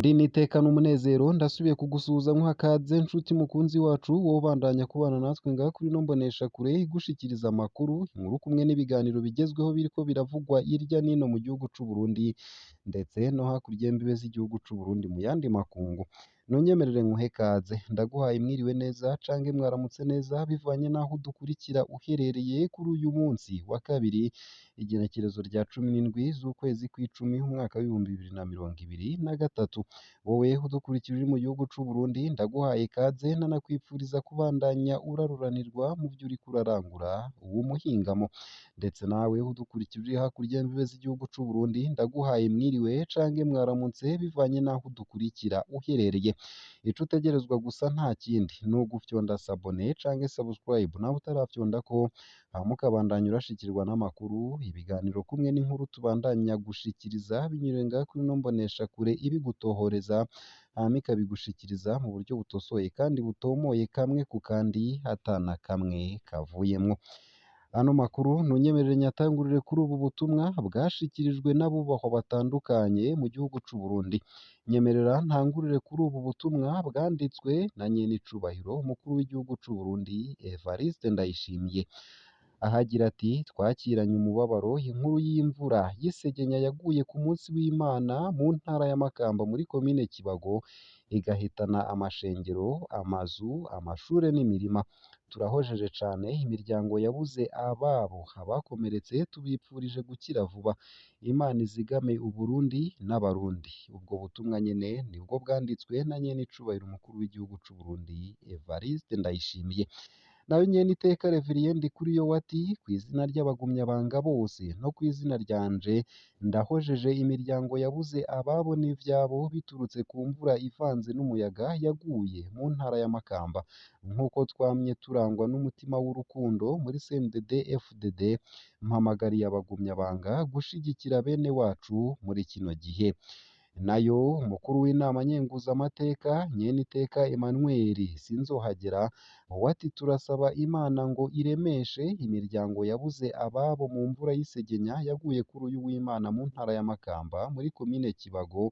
Ndi n'iteka n'umunezero, ndasubiye kugusuhuza nkuha kaze nshuti mukunzi wacu, wowe ubandanya kubana natwe ngaha kuri ino mboneshakure igushikiriza amakuru, inkuru kumwe n'ibiganiro bigezweho biriko biravugwa hirya n'ino mu gihugu c'u Burundi ndetse no hakurya y'imbibe z'igihugu c'u Burundi mu yandi makungu. Ntunyemerere nkuhe kaze, ndaguhaye mwiriwe neza canke mwaramutse neza bivanye n'aho udukurikira uherereye kuri uyu munsi wa kabiri, igenekerezo rya 17 z'ukwezi kw'icumi umwaka w'2023. Wowe udukurikira uri mu gihugu c'u Burundi, ndaguhaye kaze nanakwipfuriza kubandanya uraruranirwa mu vyo uriko urarangura uwu muhingamo. Ndetse nawe udukurikira uri hakurya y'imbibe z'igihugu c'u Burundi, ndaguhaye mwiriwe canke mwaramutse bivanye n'aho udukurikira uherereye. Ico utegerezwa gusa nta kindi ni ugufyonda s'abonner canke subscribe nawe utarafyondako, hama ukabandanya urashikirwa n'amakuru, ibiganiro kumwe n'inkuru tubandanya gushikiriza binyuriye ngaha kuri ino mboneshakure ibigutohoreza, hama ikabigushikiriza mu buryo butosoye kandi butomoye kamwe ku kandi ata na kamwe kavuyemwo. Ano makuru ntunyemerere nyatangurire kuri ubu butumwa bwashikirijwe n'abubahwa batandukanye mu gihugu c'u Burundi. Nyemerera ntangurire kuri ubu butumwa bwanditswe na nyenicubahiro umukuru w'igihugu c'u Burundi Evariste Ndayishimiye. Aho agira ati: "Twakiranye umubabaro inkuru y'imvura y'isegenya yaguye ku munsi w'Imana mu ntara ya Makamba muri komine Kibago, igahitana amashengero, amazu, amashure n'imirima. Turahojeje cane imiryango yabuze ababo, abakomeretse tubipfurije gukira vuba. Imana izigame Uburundi n'Abarundi." Ubwo butumwa nyene nibwo bwanditswe na nyenicubahiro umukuru w'igihugu c'u Burundi Evariste Ndayishimiye. Nayo nyeniteka Reverien Ndikuriyo ati: "Kw'izina ry'abagumyabanga bose no kw'izina ryanje, ndahojeje imiryango yabuze ababo n'ivyabo biturutse ku mvura ivanze n'umuyaga yaguye mu ntara ya Makamba. Nk'uko twamye turangwa n'umutima w'urukundo muri CNDD FDD, mpamagariye abagumyabanga gushigikira bene wacu muri kino gihe." Nayo umukuru w'inama nkenguzamateka nyeniteka Emmanuel Sinzohagera we ati: "Turasaba Imana ngo iremeshe imiryango yabuze ababo mu mvura y'isegenya yaguye kuri uyu w'Imana mu ntara ya Makamba muri komine Kibago,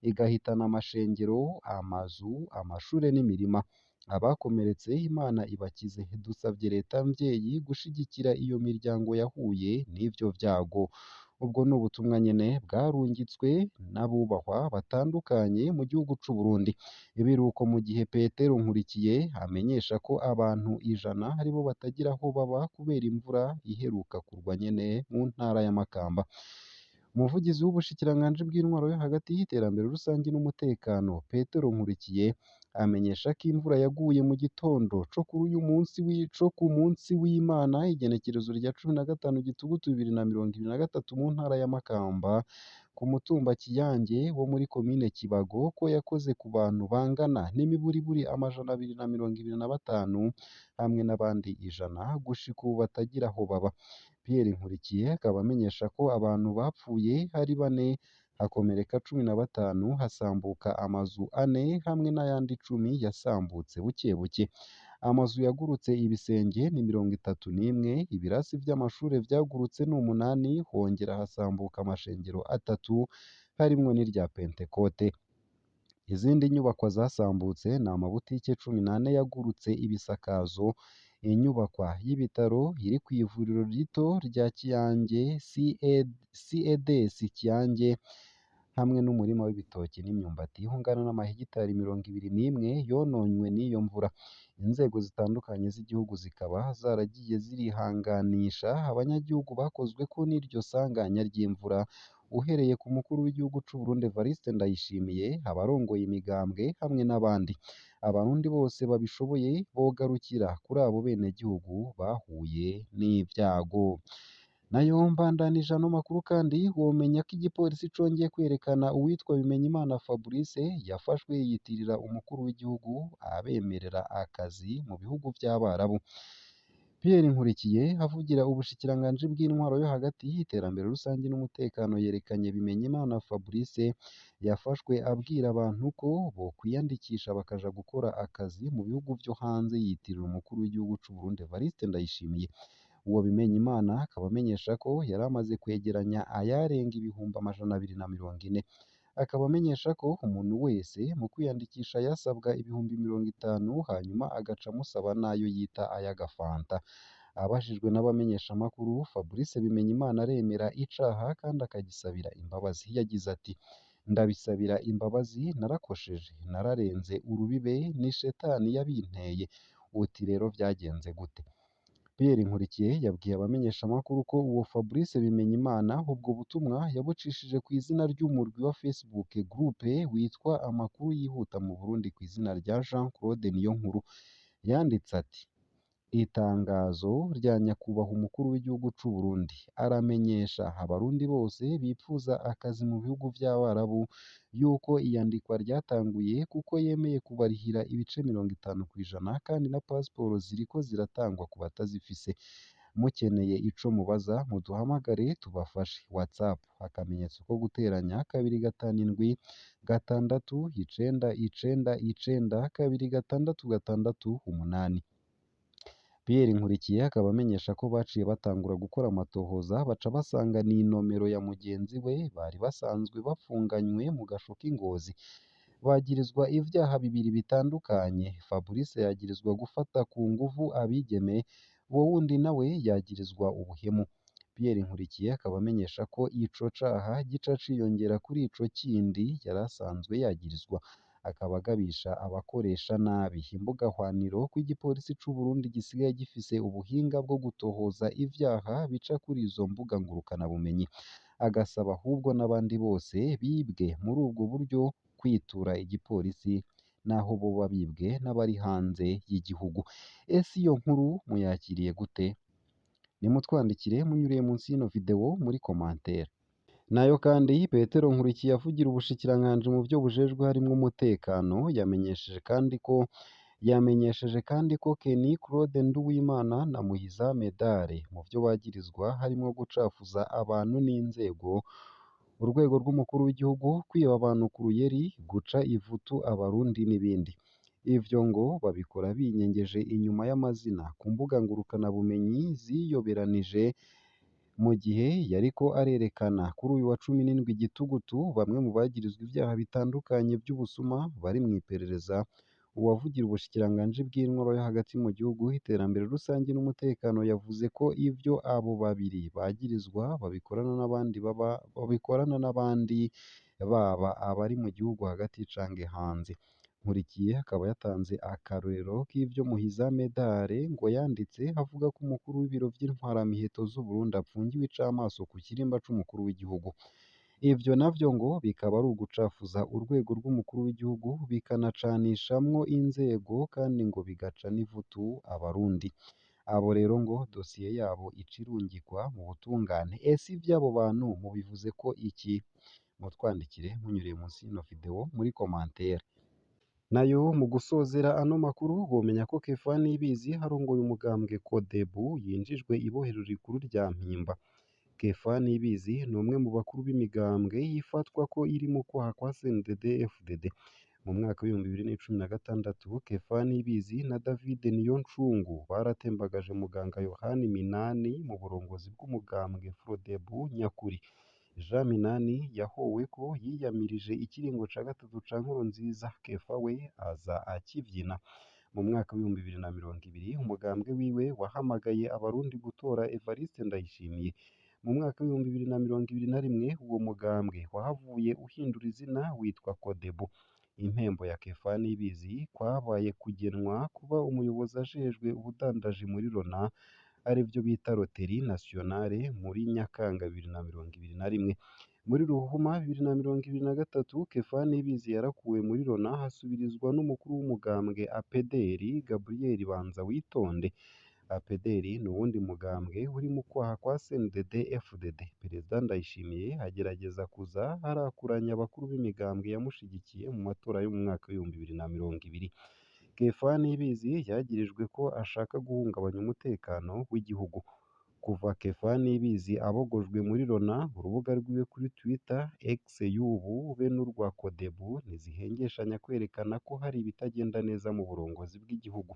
igahitana amashengero, amazu, amashure n'imirima. Abakomeretse Imana ibakize. Dusavye leta mvyeyi gushigikira iyo miryango yahuye n'ivyo vyago." Ubwo ni ubutumwa nyene bwarungitswe n'abubahwa batandukanye mu gihugu c'u Burundi. Biruko mu gihe Petero Nkurikiye amenyesha ko abantu 100 aribo batagira aho baba kubera imvura iheruka kurwa nyene mu ntara ya Makamba. Umuvugizi w'ubushikiranganji bw'intwaro yo hagati y'iterambere rusangi n'umutekano Petero Nkurikiye amenyesha ko imvura yaguye mu gitondo co kuri uyu munsi co ku munsi w'Imana igenekerezo rya 15 Gitugutu 2023 mu ntara ya Makamba ku mutumba Kiyange wo muri komine Kibago, ko yakoze ku bantu bangana n'imiburiburi 225 hamwe n'abandi 100 gushika ubu batagira aho baba. Pierre Nkurikiye akaba amenyesha ko abantu bapfuye ari bane, hakomereka 15, hasambuka amazu ane hamwe n'ayandi 10 yasambutse buke buke. Amazu yagurutse ibisenge ni 31, ibirasi vy'amashure vyagurutse ni 8, hongera hasambuka amashengero 3 harimwo n'irya Pentekote. Izindi nyubakwa zasambutse ni amabutike 14 yagurutse ibisakazo, inyubakwa y'ibitaro iri kw'ivuriro rito rya Kiyange CADS Kiyange, hamwe n'umurima w'ibitoki n'imyumbati ungana n'amahegitari 21 yononywe n'iyo mvura. Inzego zitandukanye z'igihugu zikaba zaragiye zirihanganisha abanyagihugu bakozweko n'iryo sanganya ry'imvura, uhereye ku mukuru w'igihugu c'u Burundi Evariste Ndayishimiye, abarongoye imigambwe hamwe n'abandi. Abarundi bose babishoboye bogarukira kuri abo benegihugu bahuye n'ivyago. Nayo mbandanije ano makuru kandi womenya ko igipolisi congeye kwerekana uwitwa Bimenyimana Fabrice yafashwe yiyitirira umukuru w'igihugu abemerera akazi mu bihugu vy'Abarabu. Pierre Nkurikiye avugira ubushikiranganji bw'intwaro yo hagati y'iterambere rusangi n'umutekano yerekanye Bimenyimana Fabrice yafashwe abwira abantu ko bokwiyandikisha bakaja gukora akazi mu bihugu vyo hanze yiyitirira umukuru w'igihugu c'u Burundi Evariste Ndayishimiye. Uwo Bimenyimana akaba amenyesha ko yari amaze kwegeranya ayarenga 240,000. Akaba amenyesha ko umuntu wese mu kwiyandikisha yasabwa 50,000 hanyuma agaca amusaba n'ayo yita ay'agafanta. Abajijwe n'abamenyeshamakuru, Fabrice Bimenyimana aremera icaha kandi akagisabira imbabazi. Yagize ati: "Ndabisabira imbabazi, narakosheje, nararenze urubibe, ni shetani yabinteye. Uti rero vyagenze gute?" Pierre Nkurikiye yabwiye abamenyeshamakuru ko uwo Fabrice Bimenyimana ubwo butumwa yabucishije ku izina ry'umurwi wa Facebook Groupe witwa Amakuru Yihuta mu Burundi ku izina rya Jean Claude Niyonkuru. Yanditse ati: "Itangazo rya nyakubahwa umukuru w'igihugu c'u Burundi aramenyesha abarundi bose bipfuza akazi mu bihugu vy'Abarabu yuko iyandikwa ryatanguye kuko yemeye kubarihira ibice 50% kandi na pasiporo ziriko ziratangwa ku batazifise. Mukeneye ico mubaza muduhamagare tubafashe. WhatsApp akamenyetso ko guteranya 257 699 2668." Pierre Nkurikiye akaba amenyesha ko baciye batangura gukora amatohoza baca basanga ni inomero ya mugenzi we bari basanzwe bafunganywe mu gasho k'i Ngozi. Bagirizwa ivyaha bibiri bitandukanye. Fabrice yagirizwa gufata ku nguvu abigeme, uwo wundi nawe yagirizwa ubuhemu. Pierre Nkurikiye akaba amenyesha ko ico caha gica ciyongera kuri ico kindi yari asanzwe yagirizwa. Akaba agabisha abakoresha nabi imbuga hwaniro ko igipolisi c'u Burundi gisigaye gifise ubuhinga bwo gutohoza ivyaha bica kuri izo mbuga ngurukanabumenyi. Agasaba ahubwo n'abandi bose bibwe muri ubwo buryo kwitura igipolisi naho boba bibwe n'abari hanze y'igihugu. Ese iyo nkuru muyakiriye gute? Nimutwandikire munyuriye munsi y'ino video muri commentaire. Nayo kandi Petero Nkurikiye avugira ubushikiranganji mu vyo bujejwe harimwo umutekano yamenyesheje kandi ko Kenny Claude Nduwimana na Muhiza Medare mu vyo bagirizwa harimwo gucafuza abantu n'inzego, urwego rw'umukuru w'igihugu, kwiba abantu ku ruyeri, guca ivutu abarundi n'ibindi. Ivyo ngo babikora binyengeje inyuma y'amazina ku mbuga ngurukanabumenyi ziyoberanije. Mu gihe yariko arerekana kuri uyu wa 17 Gitugutu bamwe mu bagirizwa ivyaha bitandukanye vy'ubusuma bari mw'iperereza, uwavugira ubushikiranganji bw'intwaro yo hagati mu gihugu, iterambere rusangi n'umutekano yavuze ko ivyo abo babiri bagirizwa babikorana n'abandi baba abari mu gihugu hagati canke hanze. Nkurikiye akaba yatanze akarorero k'ivyo Muhiza Medare ngo yanditse avuga ko umukuru w'ibiro vy'intwaramiheto z'Uburundi apfungiwe icamaso ku kirimba c'umukuru w'igihugu. Ivyo navyo ngo bikaba ari ugucafuza urwego rw'umukuru w'igihugu bikanacanishamwo inzego kandi ngo bigaca n'ivutu abarundi. Abo rero ngo dosiye yabo ica irungikwa mu butungane. Ese ivy'abo bantu mubivuze ko iki? Mutwandikire munyuriye munsi y'ino video muri commentaire. Nayo mu gusozera ano makuru womenya ko Kefa Nibizi arongoye umugambwe Kodebu yinjijwe ibohero rikuru rya Mpimba. Kefa Nibizi ni umwe mu bakuru b'imigambwe ifatwa ko iri mu kwaha kwa CNDD-FDD. Mu mwaka w'2016 Kefa Nibizi na David Niyoncungu baratembagaje muganga Yohani Minani mu burongozi bw'umugambwe Frodebu Nyakuri. Jean Minani yahowe ko yiyamirije ikiringo ca gatatu ca Nkurunziza, Kefa we aza akivyina. Mu mwaka w'2020 umugambwe wiwe wahamagaye abarundi gutora Evariste Ndayishimiye. Mu mwaka w'2021 uwo mugambwe wahavuye uhindura izina witwa Kodebu. Impembo ya Kefa Nibizi kwabaye kugenwa kuba umuyobozi ajejwe ubudandaji muri Rona, arivyo bita Loterie Nationale muri Nyakanga 2021. Muri Ruhuma 2023 Kefa Nibizi yarakuwe muri Rona hasubirizwa n'umukuru w'umugambwe APDR Gabriel Banzawitonde. APDR ni uwundi mugambwe uri mu kwaha kwa CNDD-FDD. Perezida Ndayishimiye agerageza kuza arakuranya abakuru b'imigambwe yamushigikiye mu matora yo mu mwaka w'2020. Kefa Nibizi yagirijwe ko ashaka guhungabanya umutekano w'igihugu. Kuva Kefa Nibizi abogojwe muri Rona, urubuga rwiwe kuri Twitter X y'ubu be n'urwa Kodebu ntizihengeshanya kwerekana ko hari ibitagenda neza mu burongozi bw'igihugu.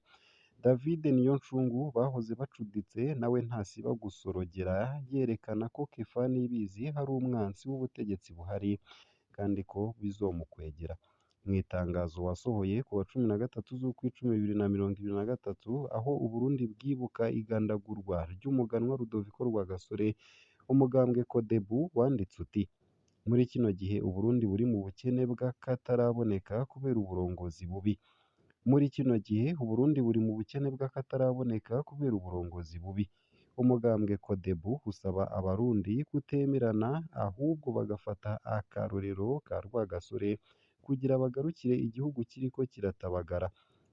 David Niyoncungu bahoze bacuditse nawe ntasiba gusorogera yerekana ko Kefa Nibizi ari umwansi w'ubutegetsi buhari kandi ko bizomukwegera. Mw'itangazo wasohoye ku wa 13 z'ukwicumi 2023, aho Uburundi bwibuka igandagurwa ry'umuganwa Rudoviko Rwagasore, umugambwe Codebu wanditse uti: "Muri kino gihe Uburundi buri mu bukene bw'akataraboneka kubera uburongozi bubi. Muri kino gihe Uburundi buri mu bukene bw'akataraboneka kubera uburongozi bubi. Umugambwe Codebu usaba abarundi kutemerana ahubwo bagafata akarorero ka Rwagasore kugira bagarukire igihugu kiriko kiratabagara."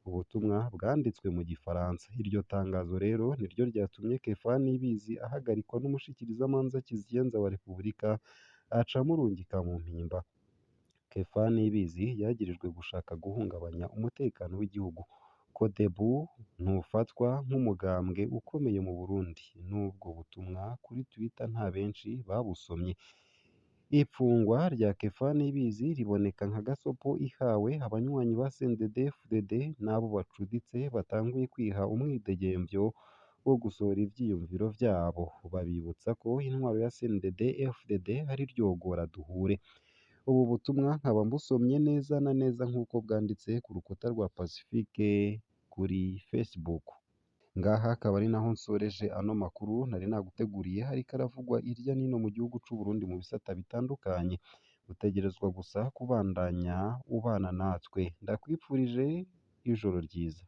Ubutumwa bwanditswe mu gifaransa. Iryo tangazo rero niryo ryatumye Kefa Nibizi ahagarikwa n'umushikirizamanza Kizigenza wa Repubulika, aca amurungika mu mpimba. Kefa Nibizi yagirijwe gushaka guhungabanya umutekano w'igihugu. Codebu ntufatwa nk'umugambwe ukomeye mu Burundi. N'ubwo butumwa kuri Twitter nta benshi babusomye. Ipfungwa rya Kefa Nibizi riboneka nka gasopo ihawe abanywanyi ba CNDD-FDD n'abo bacuditse batanguye kwiha umwidegemvyo wo gusohora ivyiyumviro vyabo. Babibutsa ko intwaro ya CNDD-FDD ari ryogora duhure. Ubu butumwa nkaba mbusomye neza na neza nk'uko bwanditse ku rukuta rwa Pacifique kuri Facebook. Ngaha akaba ari naho nsoreje ano makuru nari naguteguriye, hariko aravugwa irya nino mu gihugu c'u Burundi mu bisata bitandukanye. Utegerezwa gusa kubandanya ubana natwe. Ndakwipfurije ijoro ryiza.